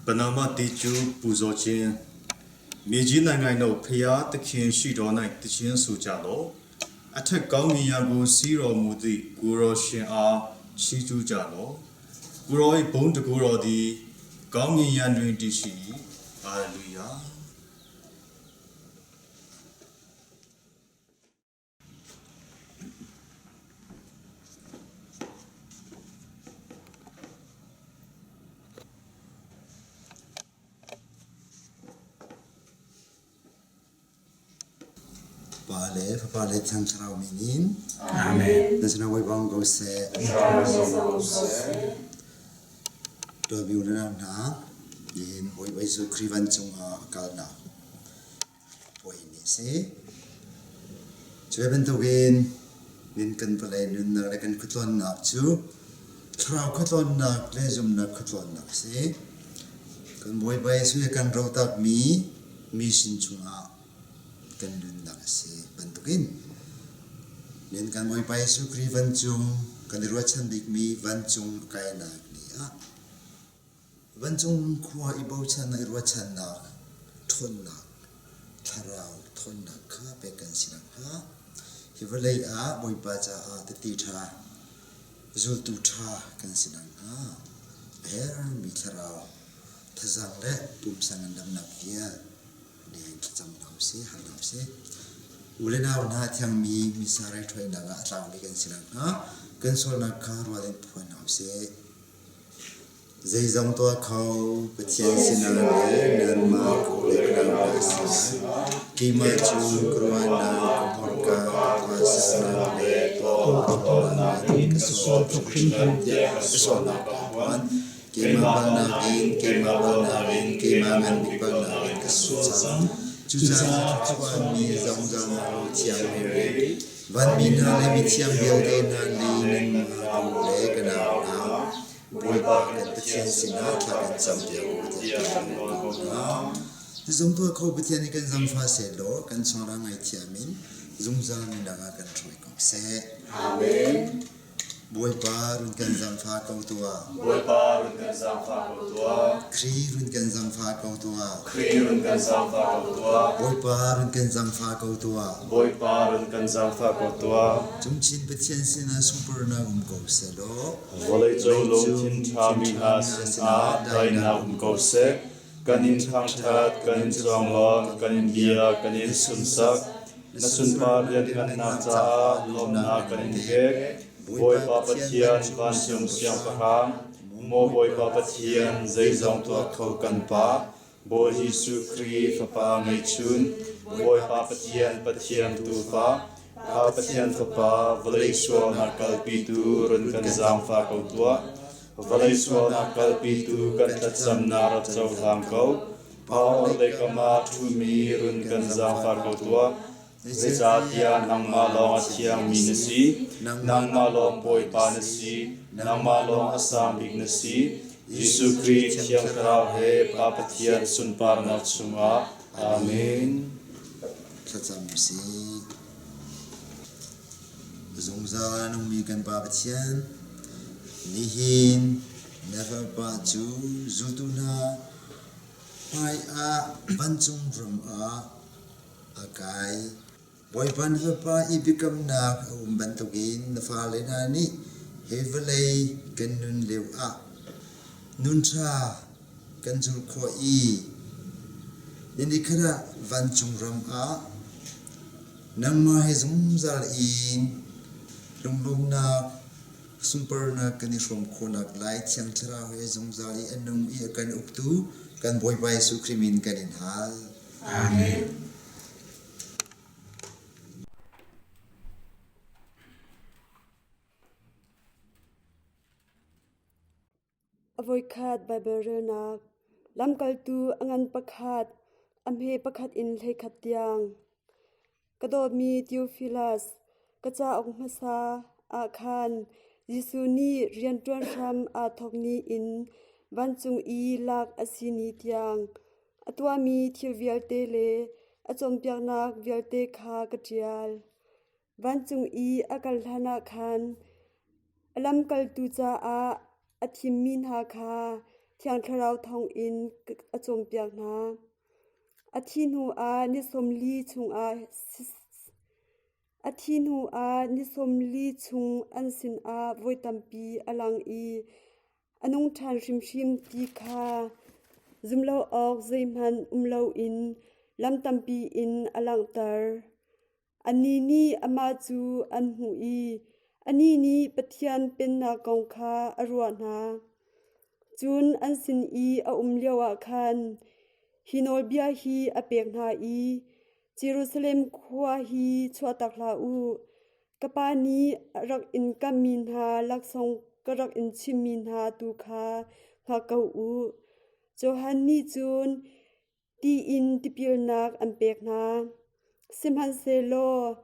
Panama 地主不做钱， မြေကြီးနိုင်ငံတို့ဖျားသခင်ရှိတော်၌တခြင်းဆိုကြလော့အထက်ကောင်းကင်ယံကိုစီးတော်မူသည့်ကိုရောရှင်အားချီးကျူးကြလော့ကိုရော၏ဘုန်းတကူတော်သည်ကောင်းကင်ယံတွင်တည်ရှိ၏ဟာလေလုယာ Pa le Fapa le Thiang Thlarau min in. Amen. Na sinah Bawipa um ko seh. Tuabi u le nau hna, nihin Bawipa Jesuh Khrih vancung ah a kalnak puai ni a si. Cu bantukin min kan vawlei nunnak le kan khuatlawnnak cu thlarau khuatlawnnak le zumnak khuatlawnnak a si. Kan Bawipa Jesuh he kan rotakmi mission chungah kan nunnak a si bantukin nin kan Bawipa Jesuh Khrih vancung kan i ruahchan bikmi vancung kainak ni ah Vancung khua i bochan i ruahchannak ṭhawnnak thlarau ṭhawnnak kha pek kan si nakhnga hi vawlei ah Bawipa caah tehte ṭha zultu ṭha kan si nakhnga a herhmi thlarau thazaang le pumsa ngandamnak vial nihin thlacam hna usih, hal hna usih. U le nau hna thiangmi missa raithawinak ah a tlangmi kan si nakhnga kan sualnak kha rual in phuan hna usih. Zeizong tuah kho Pathian sinah le nanmah kawlehnak na sinah keimah cu ka ruahnak, ka hmurka, ka tuahsernak le tuah khawhnak in ka sual tuk hringhran tiah ka sualnak kaa phuan. Keimah palhnak in, keimah palhnak in, keimah ngan bik palhnak in ka sual cang. Cucaah thluachuahmi zungzal Thiang Mary, vanmi hna le mithiang vialte hna nih nanmah ka u le ka nau hna, Bawipa kan Pathian sinah thla kan campiak u tiah kan nawl ko hna. Zumtu kho Pathian nih kan zangfah sehlaw kan chungah ngaithiam in zungzal nunnak ah kan hruai ko seh. Amen. Bawipa run kan zangfah ko tuah. Bawipa run kan zaangfah ko tuah. Khrih run kan zangfah ko tuah. Khrih run kan zaangfah ko tuah. Bawipa run kan zangfah ko tuah. Bawipa run kan zaangfah ko tuah. Cungchin Pathian sinah sunparnak um ko sehlaw. Vawleicung lungthin ṭhami hna sinah daihnak um ko seh. Kan in thangṭhat, kan in conglawmh, kan in bia, kan in sunsak. Na sunpar lianhngannak caah lawmhnak kan in pek. Bawipa Pathian, vancung Siangpahrang, maw Bawipa Pathian, zeizong tuah kho kan Pa, Bawi Jesuh Khrih Fapa ngeihchun, Bawipa Pathian, Pathian Tuufa, kha Pathian Fapa, vawlei sualnak kalpitu run kan zaangfah ko tuah. Vawlei sualnak kalpitu kan thlacamnak rak cohlang ko. Pa orhlei kam ah ṭhumi run kan zaangfah ko tuah. Zeicahtiah nangmah lawng a thiangmi na si, nangmah lawng Bawipa na si, nangmah lawng a sang bik na si, Jesuh Khrih Thiang Thlarau he Pa Pathian sunparnak chungah. Amen. Thlacam usih. Zungzal a nungmi kan Pa Pathian, nihin na Fapa cu zultu hna Hmaiah vancung ram ah a kai. Bawipa na Fapa i biakamnak a um bantukin na fale hna nih hi vawlei kan nun lioah nun ṭha kan zulh khawh i ni khat ah vancung ram ah nangmah he zungzal in lunglawmhnak Sunparnak kan i hrawm khawhnak lai Thiang Thlarau he zungzal i a nung i a kan uktu kan Bawipa Jesuh Khrih min kan in hal. Amen. A voikhat Baibal relnak Lamkaltu a ngan pakhat, a hme pakhat in 11 tiang. Ka dawtmi Theophilus, ka cauk hmasa ah khan Jesuh nih rianṭuan hram aa thawk ni in vancung i lak a si ni tiang a tuahmi thil vialte le a cawnpiaknak vialte kha ka ṭial. Vancung i a kal hlanah khan a lamkaltu caah a thimmi hna kha. Thiang Thlarau thawngin a cawnpiak hna. A thih hnuah ni 40 chungah A thih hnuah ni 40 chung an sinah voi tampi a lang i a nung ṭhan hrimhrim ti kha zum lo awk zeihmanh um loin lam tampi in a langhter. Annih nih amah cu an hmuh i anih nih Pathian Pennak kong kha a ruah hna. Cun an sin i a um lioah khan hi nawlbia hi a pek hna i, Jerusalem khua hi chuahtak hlah u. Ka Pa nih a rak in kamhmi hna laksawng ka rak in chimhmi hna tu kha hngak ko u. Johan nih cun ti in tipilnak an pek hna. Sihmanhsehlaw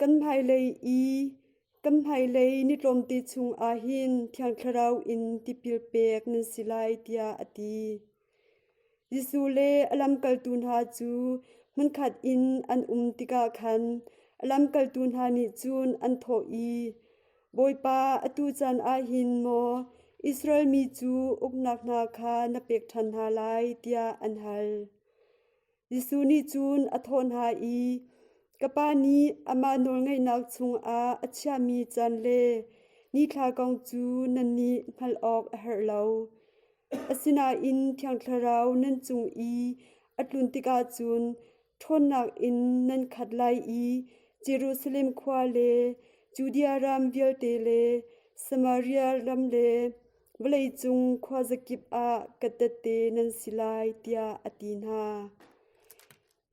kan hmailei i kan hmailei ni tlawmte chungah hin Thiang Thlarau in tipil pek nan si lai, tiah a ti. Jesuh le a lamkaltu hna cu hmunkhat in an um tikah khan a lamkaltu hna nih cun an thawh i, Bawipa, atu caan ah hin maw Israel mi cu uknak hna kha na pek ṭhan hna lai, tiah an hal. Jesuh nih cun a thawh hna i, Ka Pa nih amah nawlngeihnak chungah a chiahmi caan le nithla kong cu nannih hngalh awk a herh lo. Asinain Thiang Thlarau nan cung i a tlun tikah cun ṭhawnnak in nan khat lai i Jerusalem khua le Judea ram vialte le Samaria ram le vawleicung khuazakip ah ka tehte nan si lai, tiah a ti hna.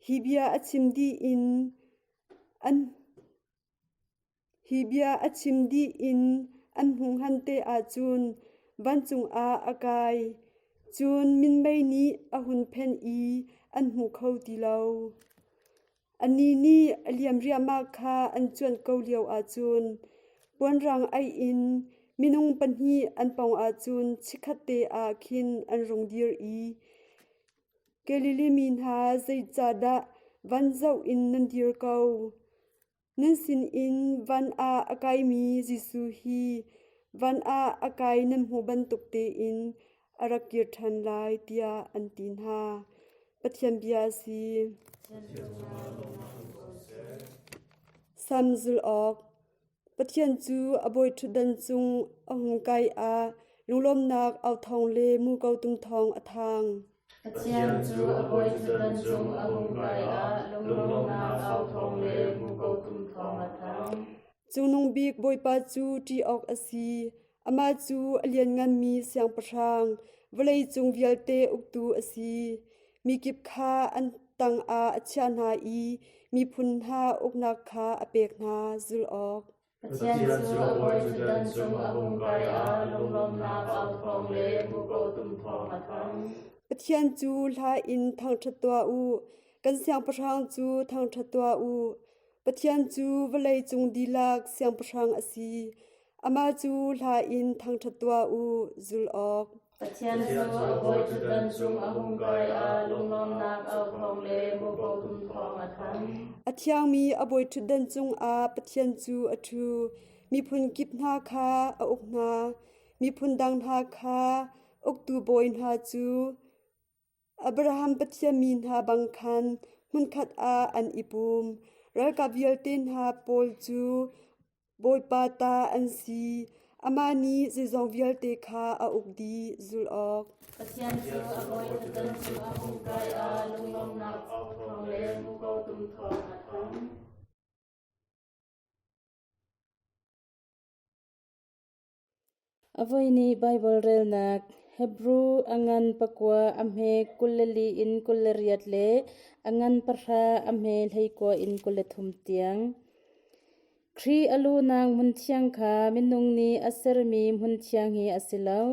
Hi bia a chim dih in an Hi bia a chim dih in an hmuhhngan te ahcun vancung ah a kai. Cun minmei nih a hun phenh i an hmu kho ti lo. Anih nih a liam riahmah kha an cuanh ko lio ahcun puanrang aih in minung pahnih an pawng ahcun chikkhatte ah khin an rung dir i, Galilee mi hna, zeicahdah van zoh in nan dir ko? Nan sinin van ah a kaimi Jesuh hi van ah a kai nan hmuh bantuk tein a rak kir ṭhan lai, tiah an ti hna. Pathian bia a si. Sam zulh awk. Pathian cu a bawiṭhutdan cung a hung kai ah lunglawmhnak au thawng le muko tum thawng a thang. Pathian cu a bawiṭhutdan cung a hung kai ah lunglawmhnak au thawng le muko tum thawng a thang. Cungnung bik Bawipa cu ṭih awk a si. Amah cu a liannganmi siangpahrang, vawleicung vialte uktu a si. Mikip kha an tangah a chiah hna i miphun hna uknak kha a pek hna. Zulh awk. Pathian cu a bawiṭhutdan cung a hung kai ah lunglawmhnak au thawng le muko tum thawng a thang. Pathian cu hla in thangṭhat tuah u. Kan siangpahrang cu thangṭhat tuah u. Pathian cu vawleicung dihlak siangpahrang a si. Amah cu hla in thangṭhat tuah u. Zulh awk. Pathian cu a bawiṭhutdan cung a hung kai ah lunglawmhnak au thawng le muko tum thawng a thang. A thiangmi a bawiṭhutdan cungah Pathian cu a ṭhu. Miphun kip hna kha a uk hna. Miphun dang hna kha uktu bawi hna cu Abraham Pathian mi hna bang khan hmunkhat ah an i pum. Ralkap vialte hna pawl cu Bawipa ta an si. Amah nih zeizong vialte kha a uk dih. Zulh awk. Pathian cu a bawiṭhutdan cung a hung kai ah lunglawmhnak thawng le muko tum thawng a thang. A voihnih Baibal relnak Hebru a ngan pakua a hme 24 in 28 le a ngan pahra a hme 19 in 23 tiang. Khrih a luhnak hmunthiang kha minung nih a sermi hmunthiang hi a si lo.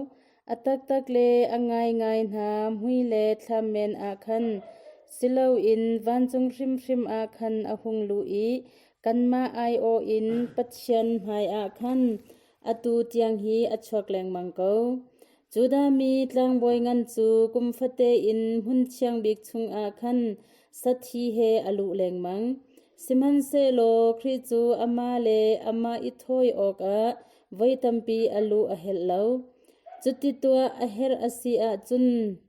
A taktak le a ngaingai hna mui le thlam men ah khan si loin vancung hrimhrim ah khan a hung luh i kanmah aiawh in Pathian hmaiah khan atu tiang hi a chuak lengmang ko. Judah mi tlangbawi ngan cu kum fate in hmun thiang bik chungah khan sathi he a luh lengmang. Sihmanhsehlaw Khrih cu amah le amah i thawi awkah voi tampi a luh a helh lo. Cuti tuah a herh a si ahcun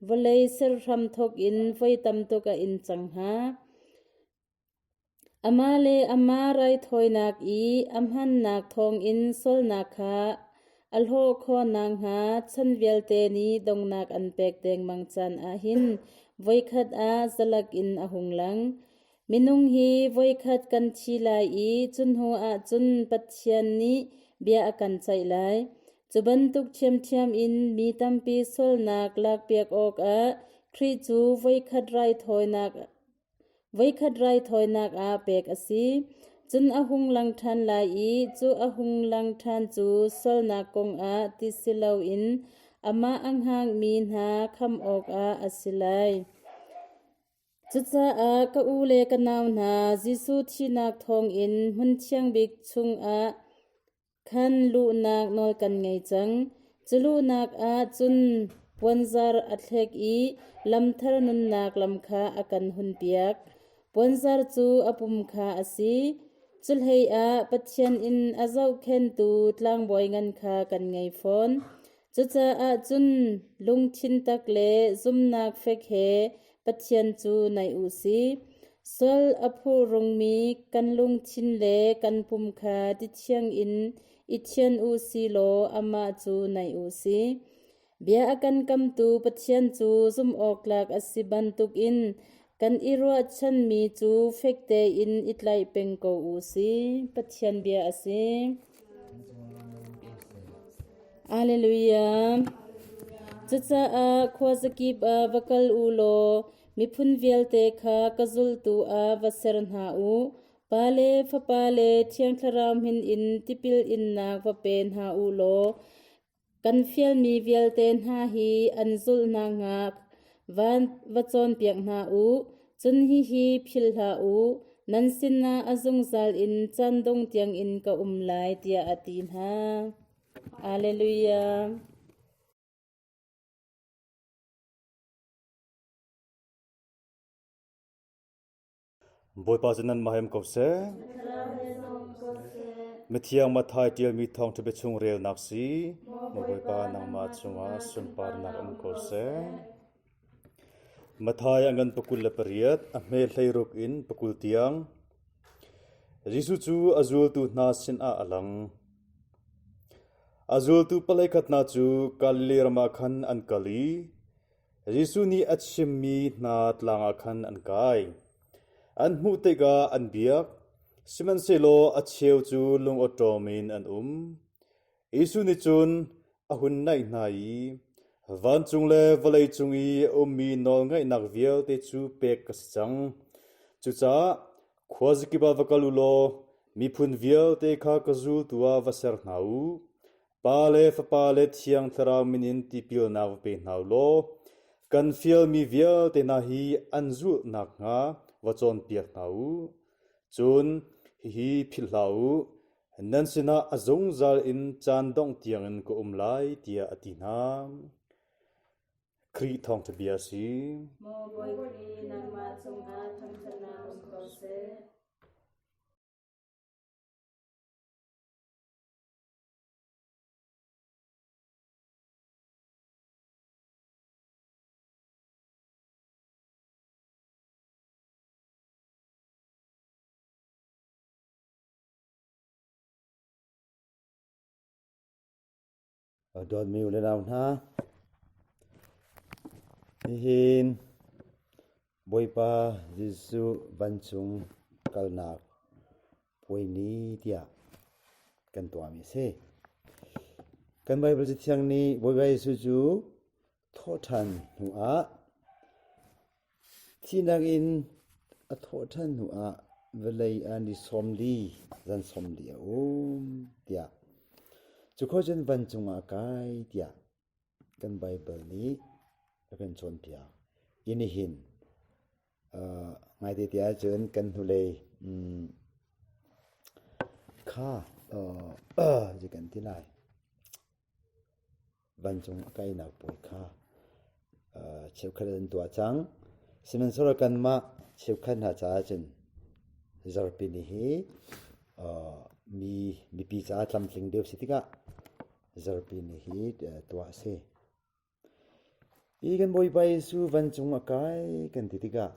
vawlei ser hramthawk in voi tam tuk a in cang hnga. Amah le amah raithawinak i a hmannak thawngin sualnak kha a hlawh khawh nakhnga chan vialte nih donghnak an pek dengmang caan ah hin voikhat ah zalak in a hung lang. Minung hi voikhat kan thi lai i cu hnu ah cun Pathian nih bia a kan ceih lai. Cu bantuk ṭhiamṭhiam in mi tampi sualnak lakpiak awkah Khrih cu voikhat raithawinak ah pek a si. Cun a hung lang ṭhan lai i cu a hung lang ṭhan cu sualnak kongah ti si loin amah a hngakmi hna khamh awkah a si lai. Cucaah ka u le ka nau hna, Jesuh thihnak thawngin hmun thiang bik chungah khan luhnak nawl kan ngei cang. Cu luhnak ah cun puanzar a thlek i lamthar nunnak lam kha a kan hunpiak. Puanzar cu a pum kha a si. Cuhlei ah Pathian in a zohkhenhtu tlangbawi ngan kha kan ngei fawn. Cucaah cun lungthin tak le zumhnak fek he Pathian cu naih u sih. Sual a phuhrungmi kan lungthin le kan pum kha tithiang in i thian u si law amah cu naih u sih. Bia a kan kamtu Pathian cu zumhawktlak a si bantukin kan i ruahchanmi cu fek tein i tlaih peng ko u sih. Pathian bia a si. Alleluia. Cucaah khuazakip ah va kal u law miphun vialte kha ka zultu ah va ser hna u. Pa le Fapa le Thiang Thlarau min in tipil innak va pe hna u law kan fialmi vialte hna hi an zulh nakhnga va cawnpiak hna u. Cun hihi philh hlah u, nan sinah a zungzal in caan dong tiangin ka um lai, tiah a ti hna. Alleluia. Bawipa cu nanmah he um ko seh. Mithiang Matthai ṭialmi thawngṭha biachung relnak si. Maw Bawipa nangmah cungah sunparnak um ko seh. Matthai a ngan 28, a hme 16 in 20 tiang. Jesuh cu a zultu hna sinah a lang. A zultu paleikhat hna cu Galilee ram ah khan an kal i Jesuh nih a chimmi hna tlang ah khan an kai. An hmuh tikah an biak, sihmanhsehlaw a cheu cu lungawṭawm in an um. Jesuh nih cun a hun naih hna i, Vancung le vawleicung i a ummi nawlngaihnak vialte cu pek ka si cang. Cucaah khuazakip ah va kal u law miphun vialte kha ka zultu ah va ser hna u. Pa le Fapa le Thiang Thlarau min in tipilnak va pe hna u law kan fialmi vialte hna hi an zulh nakhnga va cawnpiak hna u. Cun hihi philh hlah u, nan sinah a zungzal in caan dongh tiangin ka um lai, tiah a ti hna. Khrih thawngṭha bia a si. Maw Bawi Khrih, nangmah cungah thangṭhatnak um ko seh. Dawtmi u le nau hna, nihin Bawipa Jesuh vancung kalnak puai ni tiah kan tuahmi a si. Kan Baibal Cathiang nih Bawipa Jesuh cu thawhṭhan hnuah thihnak in a thawhṭhan hnuah vawlei ah ni 40 zan 40 a um tiah cu khua cun vancung ah a kai tiah kan Baibal nih a kan cawnpiak. I nihin ngaite ti ahcun kan hnulei kha zei kan ti lai Vancung a kainak pawl kha cheukhat an tuah cang. Sihmanhsehlaw kanmah cheukhat hna caah cun zarhpi ni hi mi mipi caah tlamtling deuh si tikah. Zarhpi ni hi tuah a si. Hi kan Bawipa Jesuh vancung a kai kan ti tikah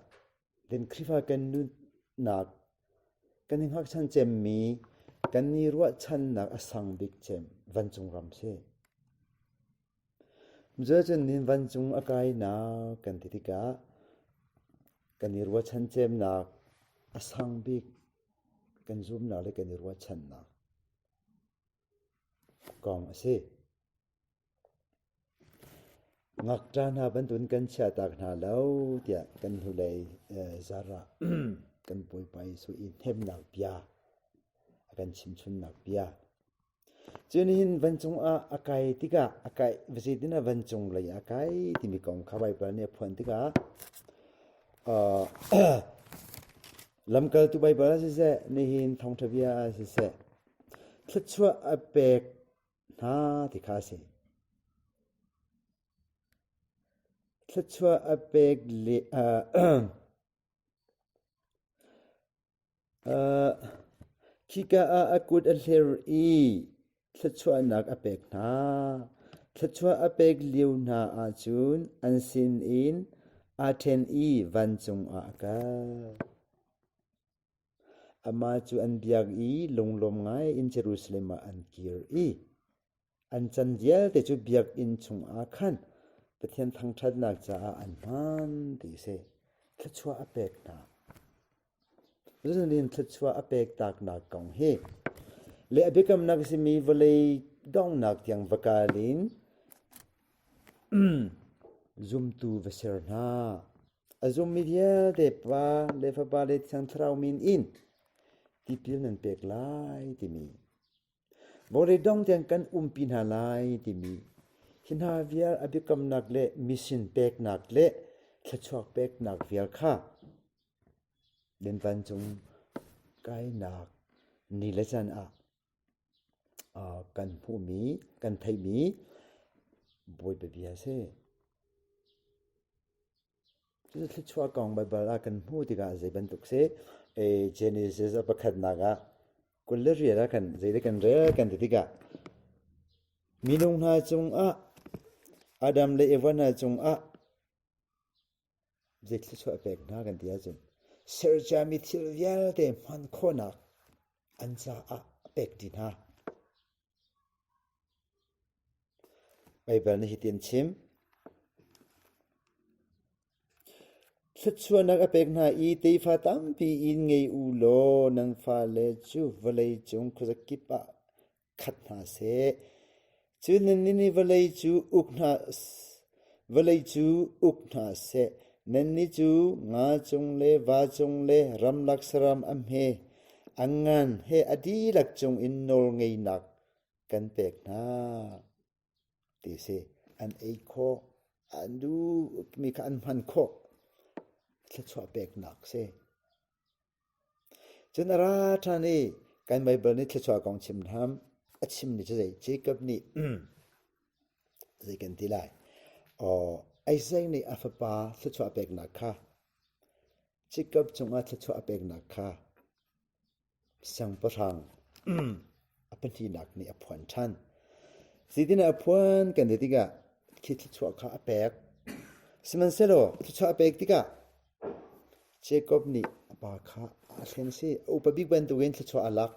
kan Khrihfa kan nunnak kan i hngakchan cemmi kan i ruahchannak a sang bik cem vancung ram si. Cucun nihin vancung a kainak kan ti tikah kan i ruahchan cemnak a sang bik kan zumnak le kan i ruahchannak kong a si. Ngakṭa hna bantukin kan chiahtak hna lo tiah kan hnulei zarh ah kan Bawipa Jesuh i hnemhnak bia a kan chimchunnak bia. Cu nihin vancung ah a kai tikah a kai zeitin ah vancung lei a kai timi kong kha Baibal nih a phuan tikah lamkaltu Baibal ah siseh nihin thawngṭha bia ah siseh thluachuah a pek hna ti kha a si. Thluachuah a pek le khika ah a kut a hler i thluachuahnak a pek hna. Thluachuah a pek lio hna ahcun an sinin aa ṭhen i vancung ah a kal. Amah cu an biak i lunglawm ngai in Jerusalem ah an kir i an can vialte cu biakinn chungah khan Pathian thangṭhatnak caah an hman ti a si. Thluachuah a pek hna. Cutin thluachuah a pek taknak kong hi le a biakamnak a simi vawlei donghnak tiang va kal in zumtu va ser hna. A zummi vialte Pa le Fapa le Thiang Thlarau min in tipil nan pek lai timi vawlei dong tiang kan umpi hna lai timi hi hna vial a biakamnak le mission peknak le thluachuak peknak vial kha nan vancung kainak ni le caan ah kan hmuhmi kan theihmi Bawipa bia a si. Cucu thluachuah kong Baibal ah kan hmuh tikah zei bantuk si? Genesis a pakhatnak ah 28 ah khan zeidah kan rel kan ti tikah minung hna cungah Adam le Eva hna cungah zei thluachuah a pek hna kan ti ahcun serciami thil vialte hman khawhnak an caah a pek dih hna. Baibal nih hitin chim. Thluachuahnak a pek hna i tefa tampi in ngei u law nan fale cu vawleicung khuazakip ah khat hna seh. Cun nannih nih vawlei cu uk hna vawlei cu uk hna seh. Nannih cu nga cung le va cung le ramlak saram a hme a ngan he a dihlak cung in nawlngeihnak kan pek hna ti a si. An ei khawh, an duhmi kha an hman khawh. Thluachuah peknak si. Cun a ra ṭhan i kan Baibal nih thluachuah kong chim hram a chimmi cu zei Jacob nih zei kan ti lai. Aw Isaac nih a fapa thluachuah peknak kha Jacob cungah thluachuah a peknak kha Siangpahrang a pahnihnak nih a phuan ṭhan. Zeitin a phuan kan ti tikah khi thluachuah kha a pek. Sihmanhsehlaw thluachuah a pek tikah Jacob nih a pa kha a hlen si. A upa bik bantukin thluachuah a lak.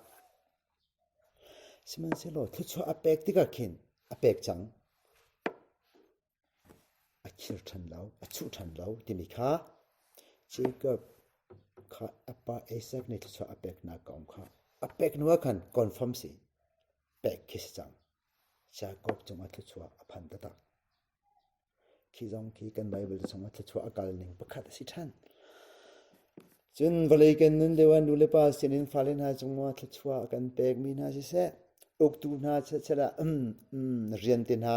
Sihmanhsehlaw thluachuah a pek tikah khin a pek cang. A khir ṭhan lo, a chuh ṭhan lo timi kha Jacob kha a pa Isaac nih thluachuah a peknak kong kha a pek hnu ah khan confirm si pek khi si cang. Jacob cungah thluachuah a phan taktak. Khi zong khi kan Bible chungah thluachuah a kal ning pakhat a si ṭhan. Cun vawlei kan nun lio ah nu le pa sinin fale hna cungah thluachuah kan pekmi hna siseh, uktu hna siseh rian te hna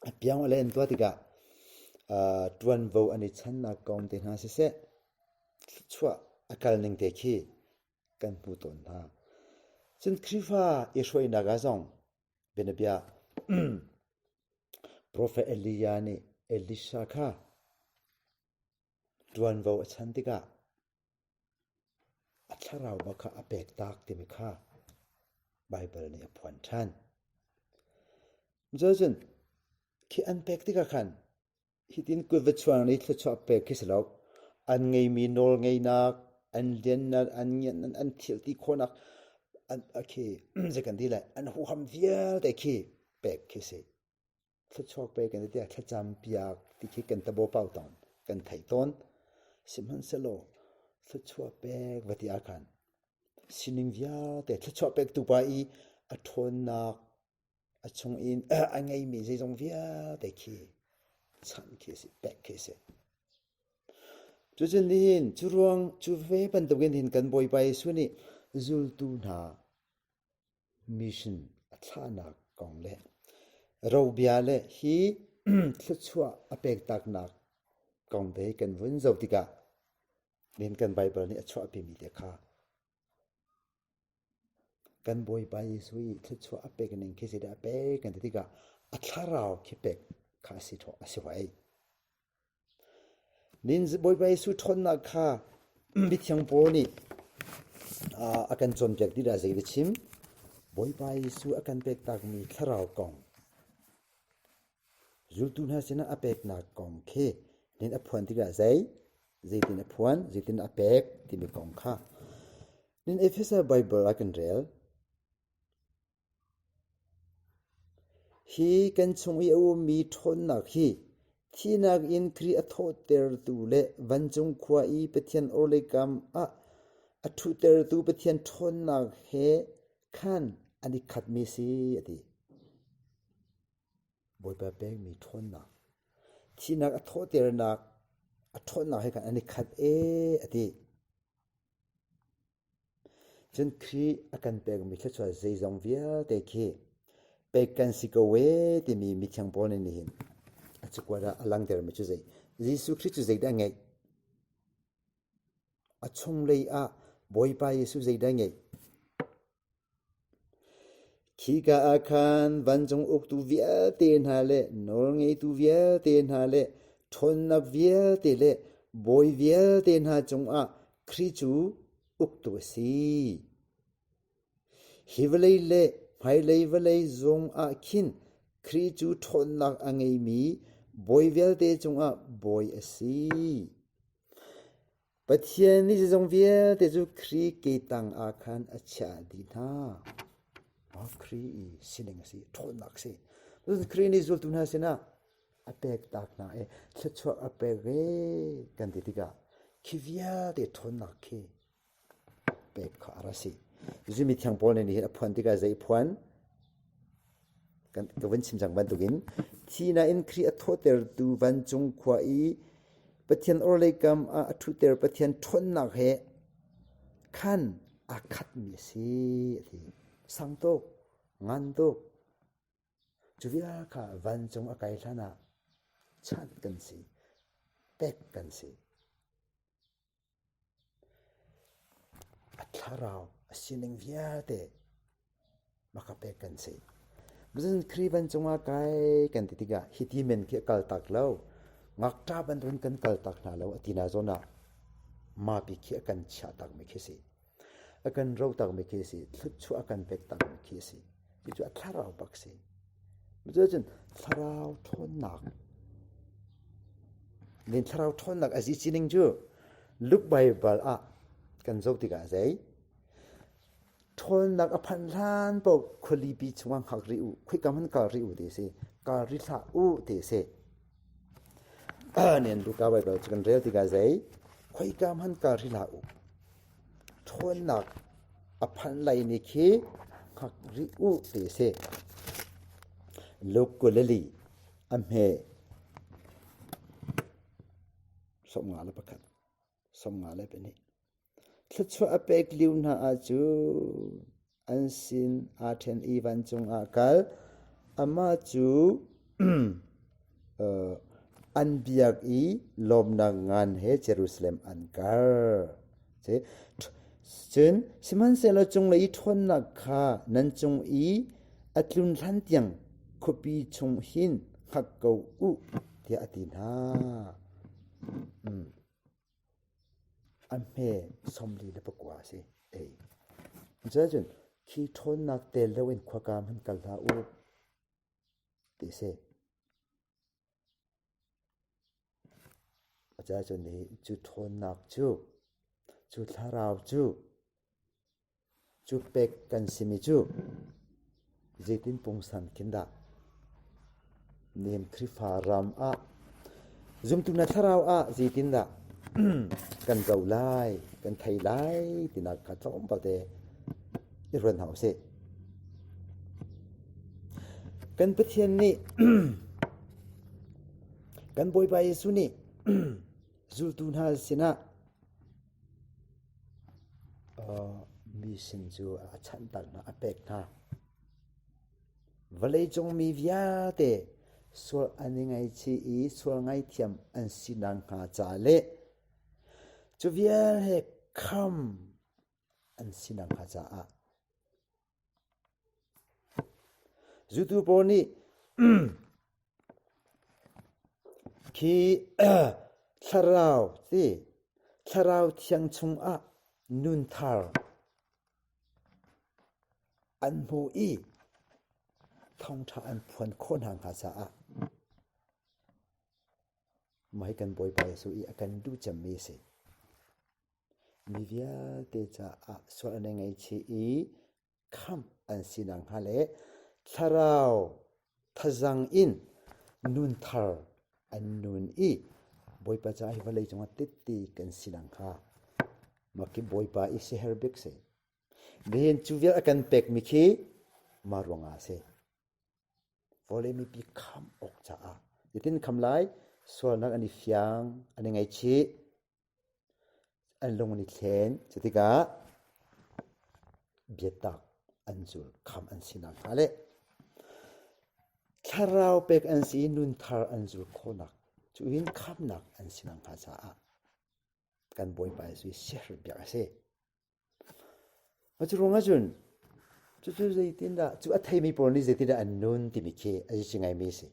a piang le an tuah tikah ṭuanvo an i channak kong te hna siseh, thluachuah a kal ning te khi kan hmu tawn hna. Cun Khrihfa i hruainak ah zong bianabia Profet Elijah nih Elisha kha ṭuanvo a chan tikah A thlarau bak kha a pek tak timi kha Baibal nih a phuan ṭhan. Cucun khi an pek tikah khan hitin kut va chuang i thluachuah pek khi si lo. An ngeimi nawl ngeinak, an liannak, an ngiatnak, an thil ti khawhnak, an khi zei kan ti lai, an huham vialte khi pek khi si. Thluachuak pek kan ti tiah thlacam piak ti khi kan tabo pau tawn, kan theih tawn. Sihmanhsehlaw thluachuah pek va ti ahkhan sining vialte thluachuah pektu pa i a ṭhawnnak a chung in a ngeimi zeizong vialte khi chanh khi a si, pek khi a si. Cucun nihin cu ruang cu ve bantukin hin kan Bawipa Jesuh nih zultu hna mission a thlahnak kong le robia le hi thluachuah a pektaknak kong te kan vun zoh tikah nihin kan Baibal nih a chuahpimi te kha Kan Bawipa Jesuh i thluachuah a pek ning khi zeidah a pek kan ti tikah a thlarau khi pek kha a si a si hoi. Nin Bawipa Jesuh ṭhawnnak kha mithiang Paul nih a kan cawnpiak ti dah zei va chim? Bawipa Jesuh a kan pek takmi thlarau kong Zultu hna sinah a peknak kong khi nin a phuan tikah zei? Zeitin a phuan, zeitin a pek timi kong kha. Nin Efesa Baibal ah kan rel. Hi kan chung i a ummi ṭhawnnak hi thihnak in Khrih a thawhtertu le vancung khua i Pathian orhlei kam ah a ṭhutertu Pathian ṭhawnnak he khan an i khatmi a si, a ti. Bawipa pekmi ṭhawnnak, thihnak a thawhternak, a ṭhawnnak he khan an i khat ee a ti. Cun Khrih a kan pekmi thluachuah zeizong vialte khi pek kan si ko ee timi mithiang Paul nih nihin a cakuat ah a langhtermi cu zei? Jesuh Khrih cu zeidah a ngeih? A chunglei ah Bawipa Jesuh zeidah a ngeih? Khika ah khan vancung uktu vialte hna le nawlngeitu vialte hna le ṭhawnnak vialte le bawi vialte hna cungah Khrih cu uktu a si. Hi vawlei le hmailei vawlei zong ah khin Khrih cu ṭhawnnak a ngeimi bawi vialte cungah bawi a si. Pathian nih zeizong vialte cu Khrih ke tang ah khan a chiah dih hna. Khrih i sining a si, ṭhawnnak a si. Cun Khrih nih zultu hna sinah a pek tak hna i thluachuah a pek ve kan ti tikah khi vialte ṭhawnnak khi pek kha a ra si. Zumi thiang Paul nih nihin a phuan tikah zei phuan? Kan ka vun chim cang bantukin thihnak in Khrih a thawhtertu vancung khua i Pathian orhlei kam ah a ṭhuter Pathian ṭhawnnak he khan aa khatmi a si a ti. Sang tuk, ngan tuk. Cu vial kha vancung a kai hlan ah chanh kan si, pek kan si. A thlarau a sining vialte maka pek kan si. Cun Khrih vancung ah kai kan ti tikah hiti men khi a kaltak lo. Ngakṭah bantukin kan kaltak hna lo a ti na zawn ah mapi khi a kan chiah takmi khi si. A kan ro takmi khi si. Thluachuah a kan pek takmi khi si. Cucu a thlarau bak si. Cucun thlarau ṭhawnnak Nin thlarau ṭhawnnak a zi sining cu Luke Baibal ah kan zoh tikah zei ṭhawnnak a phanh hlan paoh khualipi chungah hngak rih u, khoika hmanh kal rih u ti a si. Kal rih hlah u ti a si. Nen Luka Baibal cu kan rel tikah zei khoika hmanh kal rih hlah u. Ṭhawnnak a phanh lai ni khi hngak rih u ti a si. Luke 24 a hme 51, 52. Thluachuah a pek lio hna ahcun an sin aa ṭhen i vancung ah a kal. Amah cu an biak i lawmnak ngan he Jerusalem an kal. Cun sihmanhsehlaw cunglei i ṭhawnnak kha nan cung i a tlun hlan tiang khuapi chung hin hngak ko u, tiah a ti hna. A hme 44 a si. Ei. Cuacun khi ṭhawnnak tel loin khuaka hmanh kal hlah u. Ti si. Aca cun hi cu ṭhawnnak cu, cu thlarau cu, cu pek kan simi cu zeitin pungsan khin dah nihin Khrihfa ram ah zumtu na thlarau ah zeitindah kan co lai, kan thei lai tinak kha tlawmpal te i ruat hna usih. Kan Pathian nih kan Bawipa Jesuh nih zultu hna sinah mi sin cu a chanhter hna, a pek hna. Vawleicung mi vialte sual an i ngaihchih i sual ngaithiam an si nakhnga ca le cu vial he kham an si nakhnga caah Zultu pawl nih khi thlarau ti thlarau thiang chungah nunthar an hmu i thawngṭha an phuan khawh hna hnga caah mah hi kan Bawipa Jesuh i a kan duh cemmi a si. Mi vialte caah sual an i ngaihchih i khamh an si nakhnga le thlarau thazang in nunthar an nun i Bawipa caah hi vawlei cungah tette kan si nakhnga mah khi Bawipa i siaherh bik si. Nihin cu vial a kan pekmi khi mah ruangah a si. Vawlei mipi khamh awk caah zeitin kham lai? Sualnak an i fiang, an i ngaihchih, an lung an i thlen. Cutikah biatak an zul, khamh an si nakhnga le thlarau pek an si i nunthar an zul khawhnak cu hin khamhnak an si nakhnga caah kan Bawipa Jesuh siaherh biak a si. Cu ruangah cun cucu zeitindah cu a theimi pawl nih zeitindah an nun timi khi a si ngaimi a si.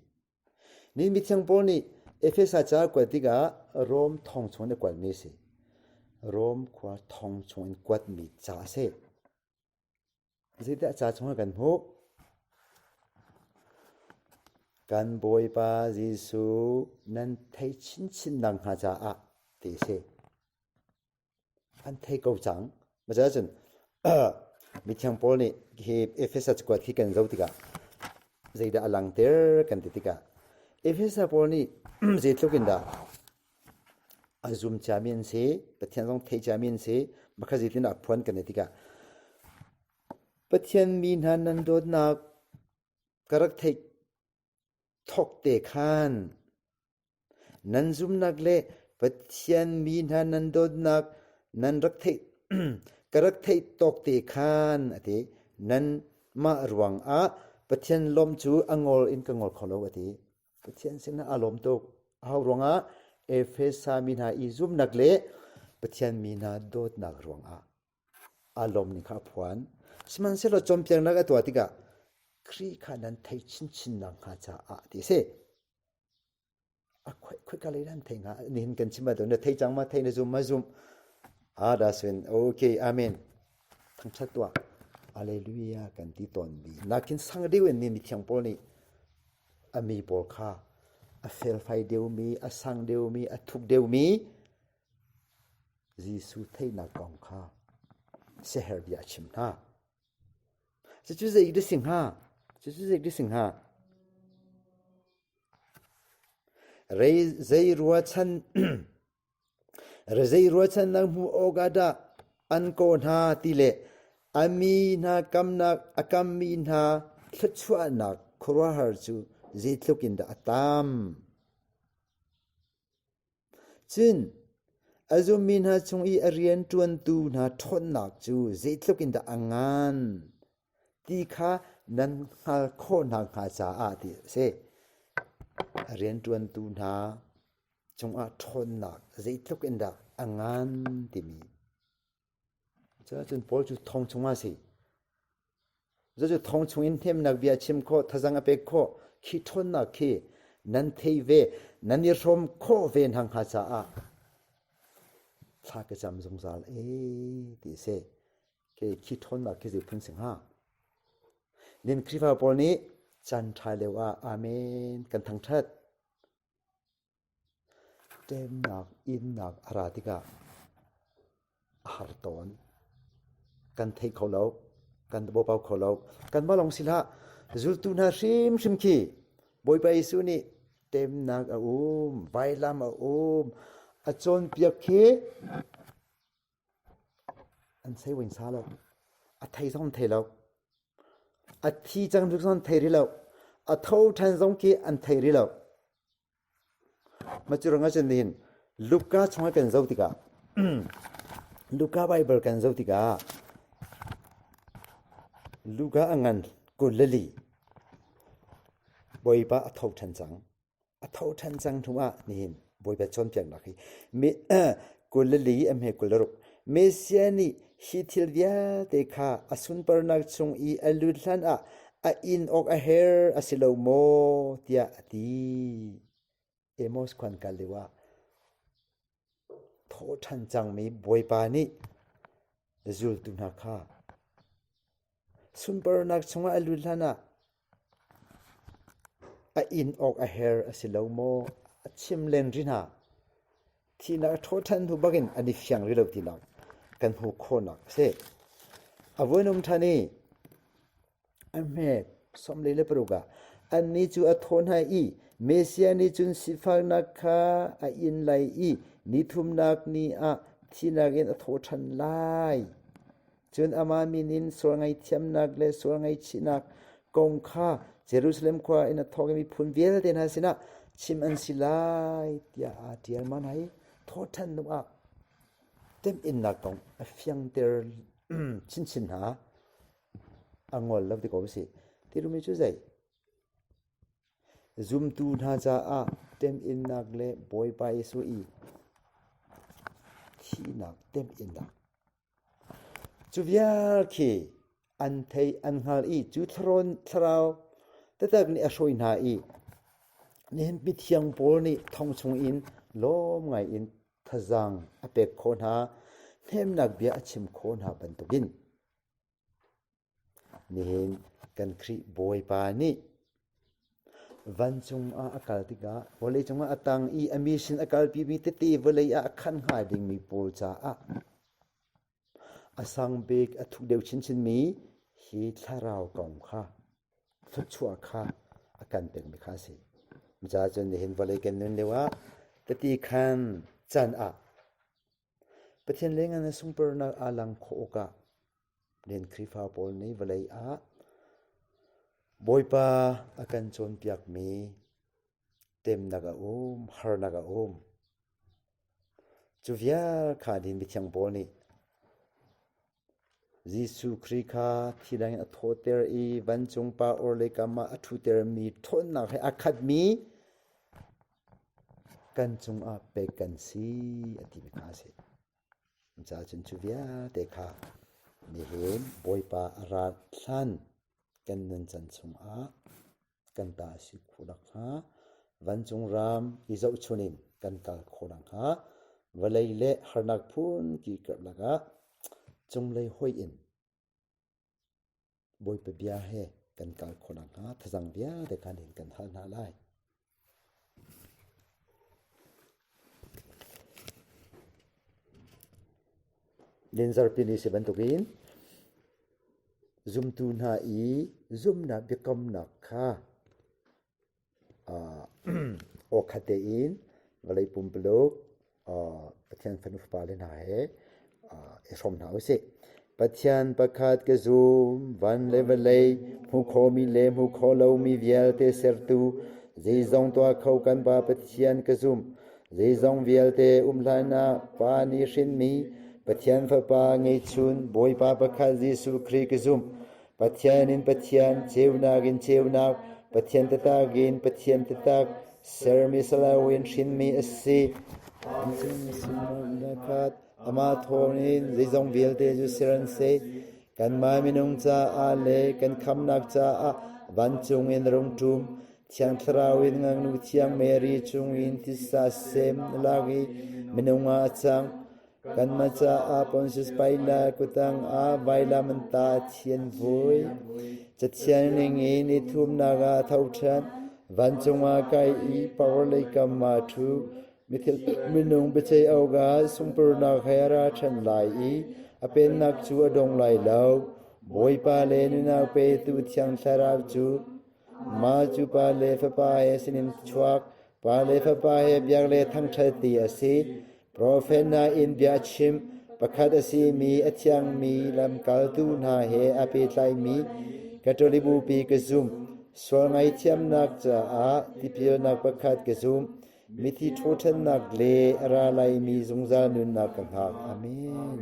Ni mithiang pawl nih Efesa ca a kuat tikah Rom thong chung in a kuatmi a si. Rom khua thong chung in kuatmi ca a si. Zeidah ca chungah kan hmuh? Kan Bawipa Jesuh nan thei chinchin nakhnga caah ti a si. An thei ko cang. Cun mithiang Paul nih hi Efesa cakuat hi kan zoh tikah zeidah a langhter kan ti tikah Efesa pawl nih zeitluk in dah a zum ciami an si, Pathian zong thei ciami an si, makha zeitin dah a phuan kan ti tikah Pathian mi hna nan dawtnak ka rak theih thawk te khan Nan zumhnak le Pathian mi hna nan dawtnak nan rak theih ka rak theih tawk te khan a ti. Nanmah ruangah Pathian lawmh cu a ngol in ka ngol kho lo a ti. Pathian sinah aa lawm tuk. Aho ruangah? Efesa mi hna i zumhnak le Pathian mi hna dawtnak ruangah aa lawm ning kha a phuan. Sihmanhsehlaw cawnpiaknak a tuah tikah Khrih kha nan theih chinchin nakhnga caah ti a si. A khoika lei dah an theih hnga? Nihin kan chim ahcun na thei cang ma? Thei na zum ma zum? Ah, that's when okay, amen. Thangṭhat tuah. Alleluia kan ti tawnmi. Nakin sang deuh in mithiang Paul nih a mi pawl kha a felfai deuhmi, a sang deuhmi, a thuk deuhmi Jesuh theihnak kong kha siaherh bia a chim hna. Cucu zei dah si hnga? Cucu zei dah si hnga? Zei ruahchannak hmuh awkah dah an kawh hna ti le a mi hna kamnak a kammi hna thluachuahnak khuaruahhar cu zeitluk in dah a tam. Cun a zummi hna chung i a rianṭuantu hna ṭhawnnak cu zeitluk in dah a ngan ti kha nan hngalh khawh hna hnga caah ti a si. A rianṭuantu hna cungah ṭhawnnak zeitluk in dah a ngan timi. Cuahcun Paul cu thong chungah a si. Cucu thong chungin hnemnak bia chim khawh, thazang a pek khawh, khi ṭhawnnak khi nan thei ve, nan i hrawm khawh ve hna hnga caah thla ka cam zungzal ee ti a si. Khi ṭhawnnak khi zei phun si hnga? Nin Khrihfa pawl nih Caan ṭha lio ah Amen kan thangṭhat. Ṭemnak innak a ra tikah a har tawn. Kan thei kho lo. Kan bawpau kho lo. Kanmah lawng si hlah. Zultu hna hrimhrim khi Bawipa Jesuh nih ṭemnak a um, vailam a um, a cawnpiak khi An sei wen sa lo. A thei zong an thei lo. A thi cang zong an thei rih lo. A tho ṭhan zong khi an thei rih lo. Mah cu ruangah cun nihin Luka chungah kan zoh tikah Luka Baibal kan zoh tikah Luka a ngan 24 Bawipa a tho ṭhan cang. A tho ṭhan cang hnu ah nihin Bawipa cawnpiaknak hi 24 a hme 26 Messiah nih hi thil vialte kha a sunparnak chung i a lut hlan ah a in awk a her a si lo maw tiah a ti. Amos khuan kal lio ah thawhṭhan cangmi Bawipa nih zultu hna kha sunparnak chungah a lut hlanah a inn awk a her a si lo maw? A chim len rih hna. Thihnak a ṭhawhṭhan hnu bakin an i fiang rih lo tinak kan hmuh khawhnak a si. A vui um ṭhan i A hmet 46 ah annih cu a thawh hna i Messiah nih cun sifaknak kha a in lai i nithumnak ni ah thihnak in a tho ṭhan lai. Cun amah min in sual ngaihthiamnak le sual ngaihchihnak kong kha Jerusalem khua in a thawk i miphun vialte hna sinah chim an si lai tiah aa ṭial. Mah hna hi thawhṭhan hnu ah temhinnak kong a fiangter chinchin hna. A ngol lo ti ko usih. Tirumi cu zei? Zumtu hna caah temhinnak le Bawipa Jesuh i thihnak temhinnak. Cu vial khi an thei an hngal i cu thlarau taktak nih a hruai hna i nihin mithiang pawl nih thong chungin lawm ngai in thazaang a pek khawh hna, hnemnak bia a chim khawh hna bantukin Nihin kan Khrih Bawipa nih vancung ah a kal tikah vawleicung ah a tang i a mission a kalpimi tete vawlei ah a khan hnga dingmi pawl caah a sang bik a thuk deuh chinchinmi hi thlarau kong kha thluachuah kha a kan pekmi kha a si. Cucaah cun nihin vawlei kan nun lio ah tete khan can ah Pathian lengah na sunparnak aa lang khawh awkah rian Khrihfa pawl nih vawlei ah Bawipa a kan cawnpiakmi temnak a um, harnak a um. Cu vial kha din mithiang pawl nih Jesuh Khrih kha thidang in a thawhter i vancung Pa orhlei kam ah a ṭhutermi ṭhawnnak he aa khatmi kan cungah pek kan si a timi kha a si. Cucaah cun cu vialte kha nihin Bawipa a rat hlan kan nuncan chungah kan ta a si khawh nakhnga vancung ram i zohchun in kan kal khawh nakhnga vawlei le harnak phun ki karlak ah cunglei hoih in Bawipa bia he kan kal khawh nakhnga thazang vialte khan in kan hal hna lai. Linzarpi ni si bantukin zumtu hna i zumhnak biakamnak kha aw khat tein vawlei pumpuluk Pathian fanu fapale hna he i hrawm hna usih. Pathian pakhat ka zum, van le vawlei, hmu khomi le hmu kho lomi vialte sertu, zeizong tuah kho kan Pa Pathian ka zum. Zeizong vialte um hlan ah Pa nih hrinmi Pathian Fapa ngeihchun Bawipa pakhat Jesuh Khrih ka zumh. Pathian in Pathian, ceunak in ceunak, Pathian taktak in Pathian taktak, sermi salau in hrinmi a si. Khat amah thawngin zeizong vialte cu ser an si. Kanmah minung caah le kan khamnak caah vancung in rung ṭum. Thiang Thlarau in ngaknu thiang Mary chungin tisa sem lak i minung ah a cang. Kanmah caah Pontius Pilat kutang ah vailam an tah a thian vui. Cathiang ning in i thumnak ah a tho ṭhan. Vancung ah kai i power lei kam ah a ṭhu. Mithil minung biaceih awkah sungpurnak he a ra ṭhan lai i a pennak cu a dong lai lo. Bawipa le nunnak petu Thiang Thlarau cu mah cu Pa le Fapa he sinin chuak, Pa le Fapa he biak le thangṭhat ti a si. Profet hna in bia a chim. Pakhat a simi a thiangmi lamkaltu hna he aa pehtlaimi Catholic Bupi ka zumh. Sual ngaihthiamnak caah tipilnak pakhat ka zumh. Mithi ṭhawṭhannak le a ra laimi zungzal nunnak ka hngak. Amen.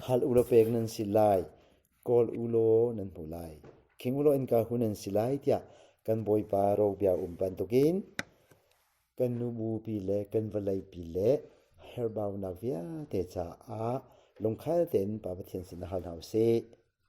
Hal u law pek nan si lai. Kawl u law nan hmu lai. King u law innka hun nan si lai tiah kan Bawipa robia um bantukin kan nu bupi le kan vawleipi le herhbaunak vialte caah lungkhal tein Pa Pathian sin hal hna usih.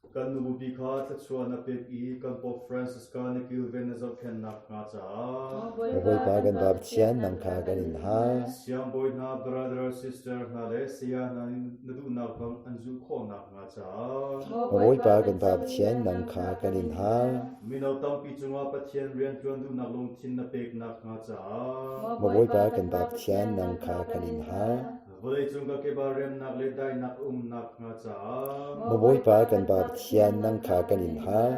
Kan nu bupi kha thluachuah na pek i kan Pope Francis kha na kilven na zohkhenhnak hnga caah. Bawipa kan Pa Pathian nang kha kan in hal. Siangbawi hna, brother, sister hna le saya hna nih na duhnak bang an zulh khawhnak hnga caah. Bawipa kan Pa Pathian nang kha kan in hal. Mino tampi cungah Pathian rianṭuan duhnak lungthin na peknak hnga caah. Bawipa kan Pa Pathian nang kha kan in hal. Vawleicung ka keba remnak le daihnak a umnak hnga caah. Bawipa kan Pa Pathian nang kha kan in hal.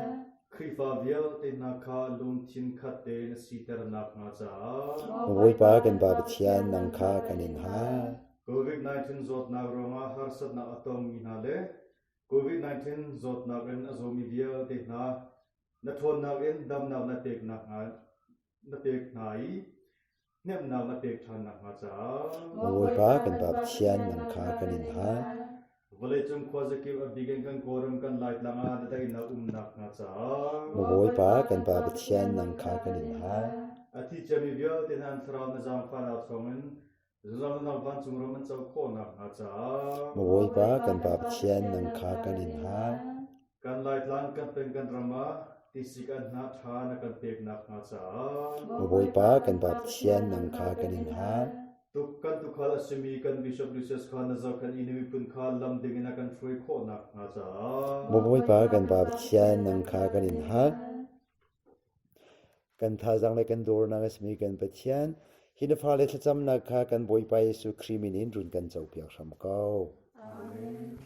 Khrihfa vialte hna kha lungthin khat te na siternak hnga caah. Bawipa kan Pa Pathian nang kha kan in hal. COVID-19 zawtnak ruangah harsatnak a tongmi hna le COVID-19 zawtnak in a zawmi vialte hna na ṭhawnnak in damnak na peknak hnga na pek hna i hnemhnak na pek ṭhan nakhnga caah. Bawipa kan Pa Pathian nang kha kan in hal. Vawleicung khuazakip a bik in kan Kawlram kan Laitlang ah na daihnak umnak hnga caah. Bawipa kan Pa Pathian nang kha kan in hal. A thi ciami vialte hna an thlarau na zaangfahnak thawngin zungzal nunnak vancung ram an co khawh nakhnga caah. Bawipa kan Pa Pathian nang kha kan in hal. Kan Laitlang kan peng kan ram ah tisik an hnah ṭha na kan pek nakhnga caah. Bawipa kan Pa Pathian nang kha kan in hal. Tuk kan tuukhal a simi kan Bishop Lucius kha na zohkhenh i na miphun kha lam ding in a kan hruai khawh nakhnga caah. Bawipa kan Pa Pathian nang kha kan in hal. Kan thazaang le kan dawrnak a simi kan Pathian, hi na fale thlacamnak kha kan Bawipa Jesuh Khrih min in run kan copiak hram ko. Amen.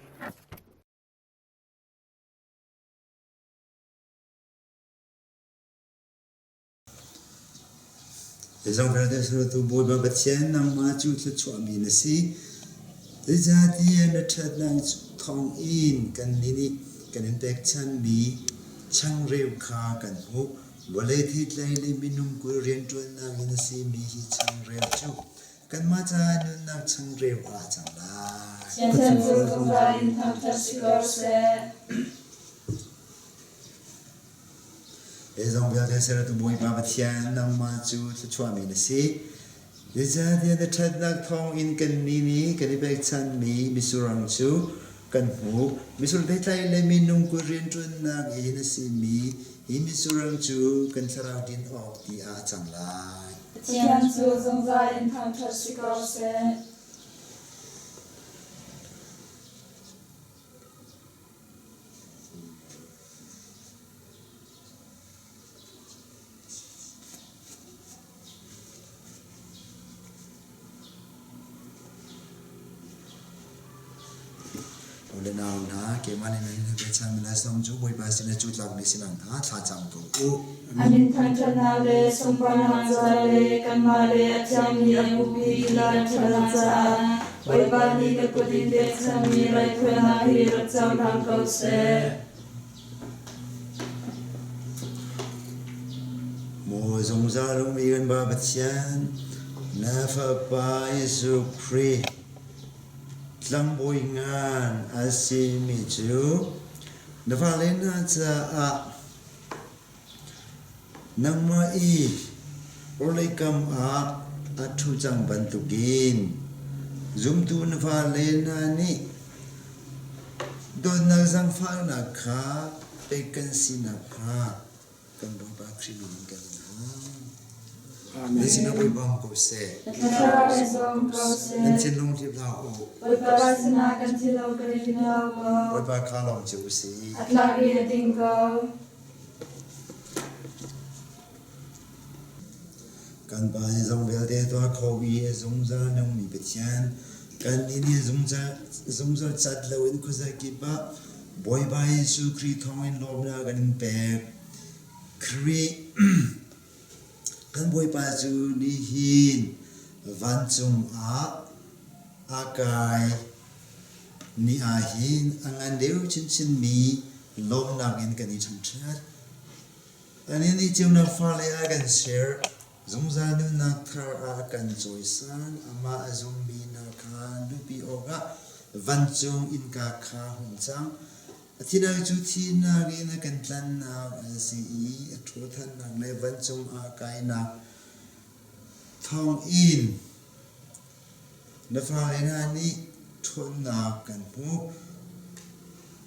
Zeizong vialte sertu Bawipa Pathian nangmah cu thluachuahmi na si. Zeicahtiah na ṭhatnak thawngin kannih nih kan in pekchanmi changreu kha kan hmuh. Vawlei theitlai le minung kul rianṭuannak in a simi hi changreu cu kanmah caah nunnak changreu ah a cang lai. Pathian cu zungzal in thangṭhat si ko seh. Zeizong vialte sertu Bawipa Pathian nangmah cu thluachuahmi na si. Zeicahtiah na ṭhatnak thawngin kannih nih kan i pekchanhmi misurang cu kan hmuh. Misur pehtlai le minung kut rianṭuannak in a simi hi misurang cu kan thlarau din awk ti ah a cang lai. Pathian cu zungzal in thangṭhat si ko seh. U le nau hna, keimah nih nan in pechanmi laksawng cu Bawipa sin ah cu tlakmi si nakhnga thla cam ko u. A min thangṭhatnak le sunparnak ca le kanmah le a thiangmi a bupi i ṭhatnak caah Bawipa nih na kut in pekchanmi raithawinak hi rak cohlang ko seh. Maw zungzal ummi kan Pa Pathian, na Fapa Jesuh Khrih tlangbawi ngan a simi cu na fale hna caah nangmah i orhlei kam ah a ṭhu cang bantukin zumtu na fale hna nih Dawtnak zaangfahnak kha pek kan si nakhnga kan Bawipa Khrih min in kan in hal. Nan sinah Bawipa um ko seh. Na thlarau he zong um ko seh. Nan thinlung hlip hlah u. Bawipa sinah kan thilo kan i hlim ko. Bawipa kha lawm cio u sih. A tlak i a ding ko. Kan Pa nih zong vialte tuah kho i a zungzal nungmi Pathian, kannih nih zungzal cat loin khuazakip ah Bawipa Jesuh Khrih thawngin lawmnak kan in pek. Khrih kan Bawipa cu nihin vancung ah a kai ni ah hin a ngan deuh chinchinmi lawmnak in kan i ṭhangṭhat. Anih nih ceunak fale a kan ser, zungzal nunnak thar ah a kan cawisan. Amah a zummi hna kha luhpi awkah vancung innka kha hung cang. A thinak cu thihnak in a kan tlanhnak a si i a ṭhawthannak le vancung ah kainak thawngin Na fale hna nih ṭhawnnak kan hmuh.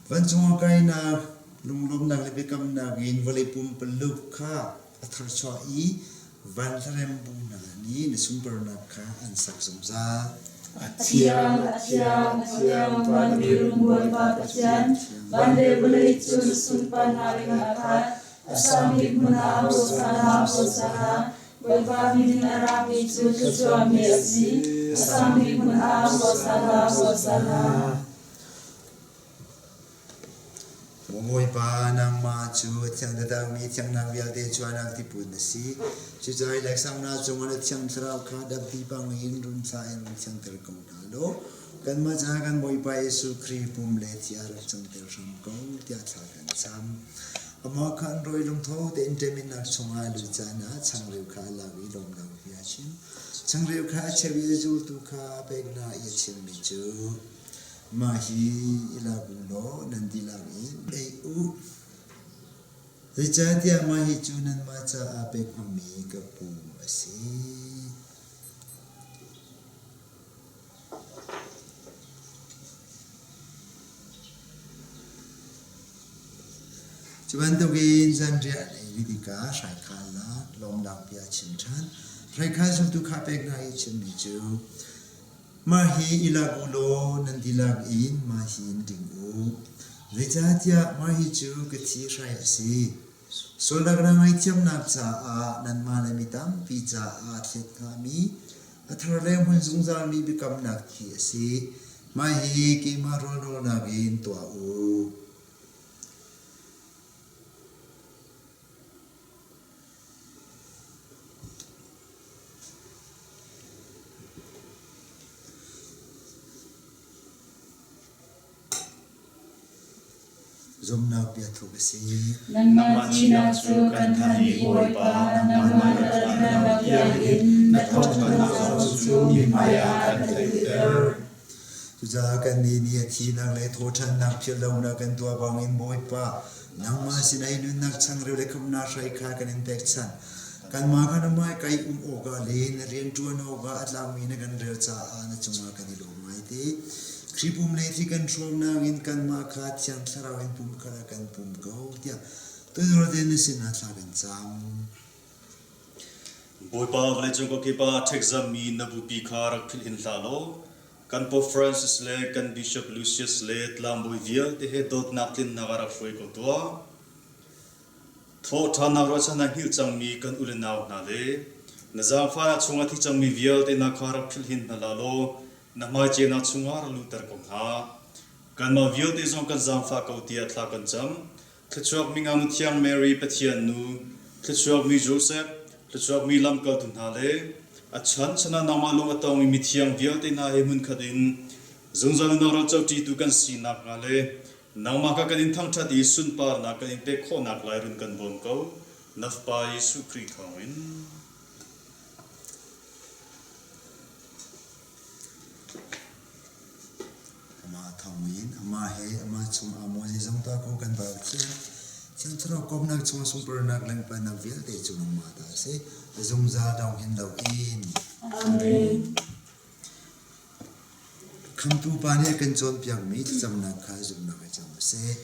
Vancung ah kainak, lunglawmhnak le biakamnak in vawlei pumpaluk kha a tharchuah i van hlarem bu hna nih na sunparnak kha an sak zungzal. A thiang, a thiang, a thiang, vanmi Bawipa Pathian, van le vawlei cu na sunparnak in a khat. A sang bik hmun ah Hosanna, Hosanna. Bawipa min in a rami cu thluachuahmi a si. A sang bik hmun ah Hosanna, Hosanna. Bawipa, nangmah cu a thiang taktakmi thiangnak vialte chuahnak tiput na si. Cucaah hi leksangnak cungah na Thiang Thlarau kha dapti bangin run thlah in run thiangter ko hna law kanmah caah kan Bawipa Jesuh Khrih pum le thi ah rak cangter hram ko tiah thla kan cam. Amah kha an rawi lungtho tein ṭeminnak chungah a lut caan ah changreu kha a lak i lawmnak bia a chim. Changreu kha a cheu i a zultu kha a pek hna i a chimmi cu, Mah hi i lak u law nan dihlak in ei u. Zeicahtiah mah hi cu nanmah caah pek hngami ka pum a si. Cu bantukin zanriah an ei tikah hrai kha a lak, lawmnak bia a chim ṭhan. Hrai kha zultu kha a pek hna i a chimmi cu, Mah hi i lak u law nan dihlak in mah hi in ding u. Zeicahtiah mah hi cu ka thi hrai a si. Sualnak le ngaihthiamnak caah nanmah le mi tampi caah thlet hngami a thar le hmun zungzalmi biakamnak thi a si. Mah hi keimah rawlnawlnak in tuah u. Zumhnak biathuk a si. Nangmah thihnak cu kan thanh i Bawipa, nangmah na ṭhatnak tiangin na thawngṭhanak cu mi hmaiah kan theihter. Cucaah kannih nih a thihnak le thawhṭhannak philh lonak kan tuah bangin Bawipa, nangmah sinah i nunnak changreu le khamhnak hrai kha kan in pekchanh. Kanmah kha na hmaika i um awkah le na rianṭuan awkah a tlakmi na kan rel caah na cungah kan i lawm ngai te. Khrih pum le thi kan hrawmnak in kanmah kha Thiang Thlarau in pum kha kan pum ko tiah toidor tein na sinah thla kan cam. Bawipa vawleicung kokip ah a ṭhekzammi na bupi kha rak philh hin hlah law kan Pope Francis le kan Bishop Lucius le tlangbawi vialte he dawtnak tlinnak ah rak hruai ko tuah. Thawhṭhannak ruahchan a hngilh cangmi kan u le nau hna le na zaangfahnak chungah thi cangmi vialte hna kha rak philh hin hna hlah law na hmai ceunak chungah rak luhter ko hna. Kanmah vialte zong kan zaangfah ko tiah thla kan cam. Thluachuak mi Ngaknu Thiang Mary Pathian nu, thluachuak mi Joseph, thluachuak mi lamkaltu hna le a chan chan ah nangmah lung a tongmi mithiang vialte hna he hmunkhat in zungzal nunnak ro coṭitu kan si nakhnga le Nangmah kha kan in thangṭhat i sunparnak kan in pek khawhnak lai run kan bawm ko. Na Fapa Jesuh Khrih thawngin. Amah thawngin, amah he, amah chungah maw zeizong tuah ko kan Pa Pathian. Thiang Thlarau komnak chungah sunparnak le upatnak vialte cu nangmah ta a si. Zungzal dong hin loin. Amen. Khamhtu Pa nih a kan cawnpiakmi thlacamnak kha zumhnak he cam u sih.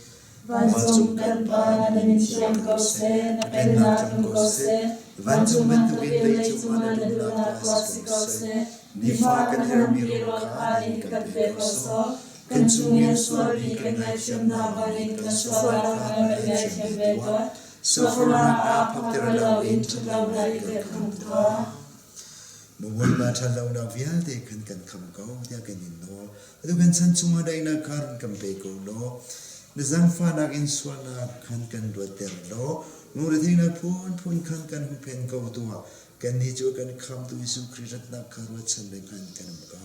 Vancung kan Pa, na min thiang ko seh, na pennak tlung ko seh. Vancung bantukin leicung ah na duhnak tuah si ko seh. Nifa kan herhmi rawl kha in kan pe ko sawh. Kan chungin sualmi kan ngaihthiamnak bangin kan sualnak kha kan ngaithiam ve tuah. Sualforhnak ah phakter loin ṭhatlonak i kan tuah. Bawipa ṭhatlonak vialte khan kan kham ko tiah kan in nawl. Atu kan chan chungah daihnak kha run kan pe ko law, na zaangfahnak in sualnak khan kan luatter law, lungretheihnak phunphun khan kan huhphenh ko tuah. Kannih cu kan Khamtu Jesuh Khrih ratnak kha ruahchan le hngan kan um ko.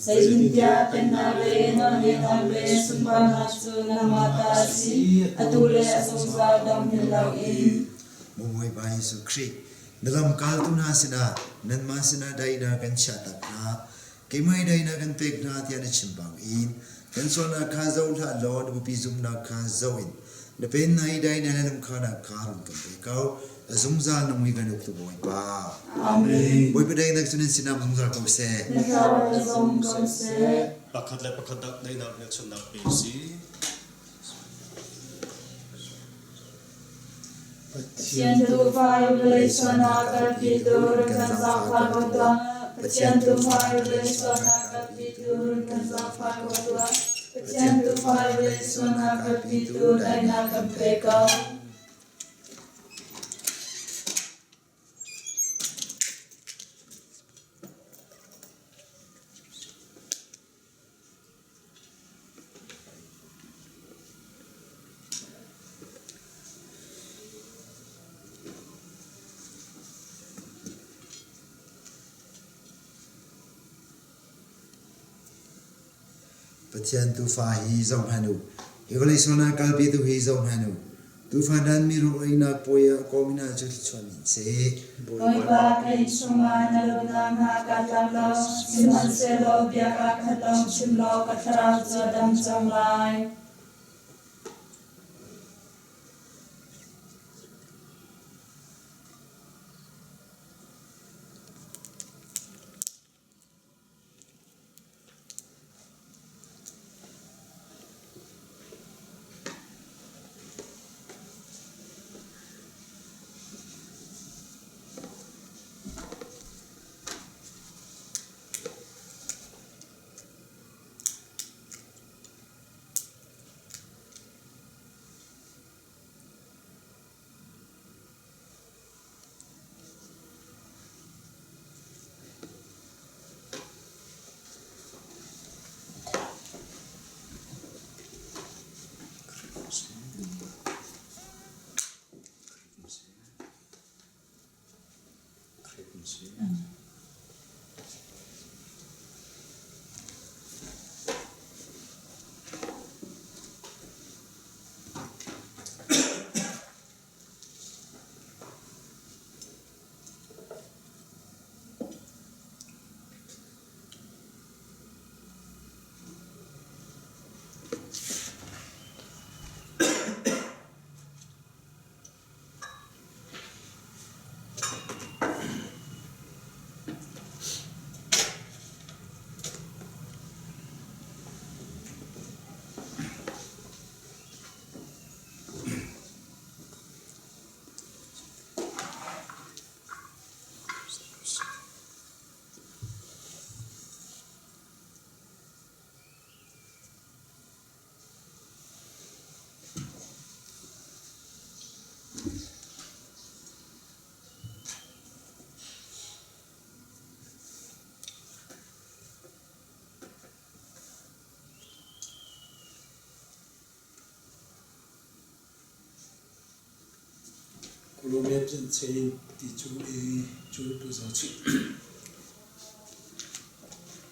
Zeitintiah pennak le nawlngeihnak le sunparnak cu nangmah ta a si, atu le a zungzal dong hin loin. Bawipa Jesuh Khrih, na lamkaltu hna sinah nanmah sinah daihnak kan chiahtak hna. Keimah i daihnak kan pek hna tiah na chim bangin kan sualnak kha zoh hlah law na bupi zumhnak kha zoh in na pennak i daihnak le lungkhahnak kha run kan pe ko. A zungzal nung i kan uktu Bawipa. Amen. Bawipa daihnak cu nan sinah zungzal ko seh. Na thlarau zong ko seh. Pakhat le pakhat daihnak hmelchunhnak pe si. Pathian tuufa i vawlei sualnak kalpitu run kan zaangfah ko tuah. Pathian tuufa i vawlei sualnak kalpitu run kan zaangfah ko tuah. Pathian tuufa i vawlei sualnak kalpitu daihnak kan pe ko. Pathian tuufa hi zohhmanh u. Hi vawlei sualnak kalpitu hi zohhmanh u. Tuufa dan mi rawleinak puai ah kawmi hna cu thluachuah min seh. Bawipa ka inn chungah na lunak hna kaa tlak lo, sihmanhsehlaw bia kaa khat lawng chim law ka thlarau cu a dam cang lai.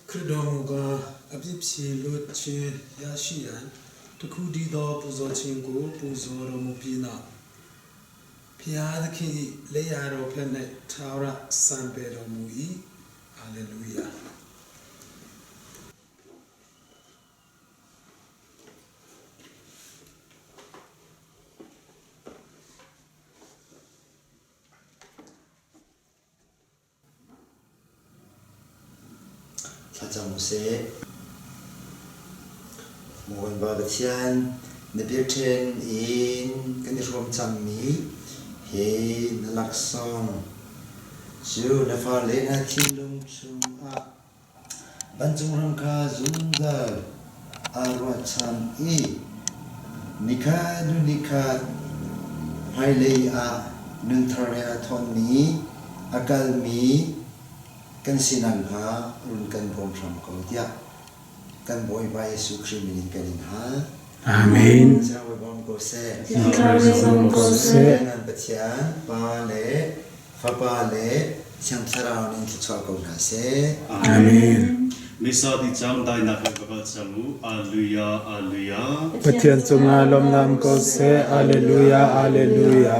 ခရစ်တော်မူကားအပြစ်ဖြေလွတ်ခြင်းရရှိရန်တခုတည်းသောပူဇော်ခြင်းကိုပူဇော်တော်မူပြီးနောက်ဘုရားသခင်၏လက်ျာတော်ဘက်၌ထာဝရစံပယ်တော်မူ၏ဟာလေလုယာ Thlacam usih. Bawipa Pathian, na biakṭheng in kan i hrawm cangmi Hi na laksawng cu na fale hna thinlung chungah vancung ram kha zungzal aa ruahchan i nikhat hnu nikhat hmailei ah nunthar he a thawnmi, a kalmi kan si nakhnga run kan bawm hram ko tiah kan Bawipa Jesuh Khrih min in kan in hal. Amen. Siang Bawipa um ko seh. Thlarau um ko seh. Nan Pathian Pa le Fapa le Thiang Thlarau nih thluachuah ko hna seh. Amen. Missa ti cang dainak he va kal cang u. Alleluia, Alleluia. Pathian cungah lawmnak um ko seh. Alleluia, Alleluia.